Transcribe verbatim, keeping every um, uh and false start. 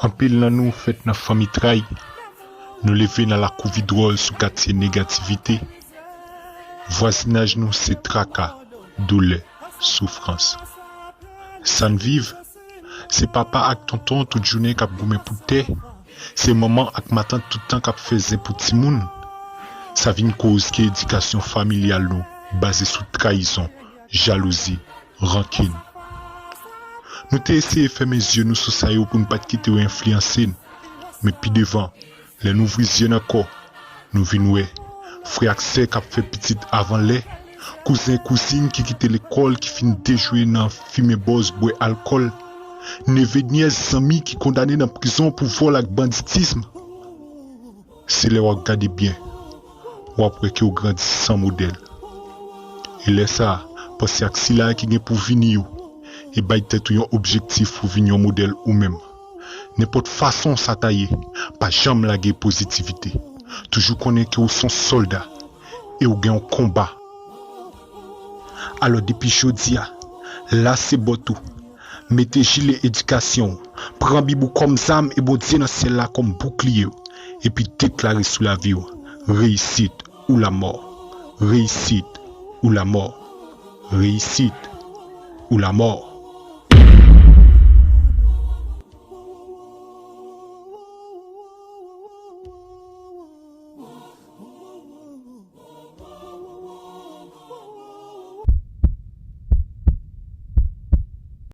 Anpil nan nou fèt nan fanmi tray. Nou leve nan lakou vidwòl sou katye negativite. Vwazinaj nou se traka, doulè, soufrans. Sa n viv, se papa ak tonton tout jounen k ap goumen pou tè. Se manman ak matant tout tan k ap fè zen pou timoun. Sa vin koz ke edikasyon familyal nou baze sou trayizon, jalouzi, rankin. Nou te eseye fèmen zye nou sou sa yo pou n pa t kite yo enfliyanse n. Men pi devan, lè n ouvri zye n ankò, nou vin wè frè ak sè k ap fè pitit avan lè, kouzen kouzin ki kite lekòl ki fin dejwe nan fimen bòz, bwè alkòl, neve nyès, zanmi ki kondane nan prizon pou vòl ak banditism. Se lè w ap gade byen, w ap wè ke w grandi san modèl. E lè sa a, panse ak sila ki gen pou vini yo, e bay tèt ou yon objektif pou vin yon modèl ou menm. Nenpòt fason sa ta ye, pa janm lage pozitivite. Toujou konnen ke w se yon sòlda e w gen yon konba. Alò, depi jodi a, lase bòt ou, mete jile edikasyon w, pran Bib ou kòm zam e Bondye nan syèl la kòm boukliye w, epi deklare sou lavi w, reyisit ou lamò, reyisit ou lamò, reyisit ou lamò.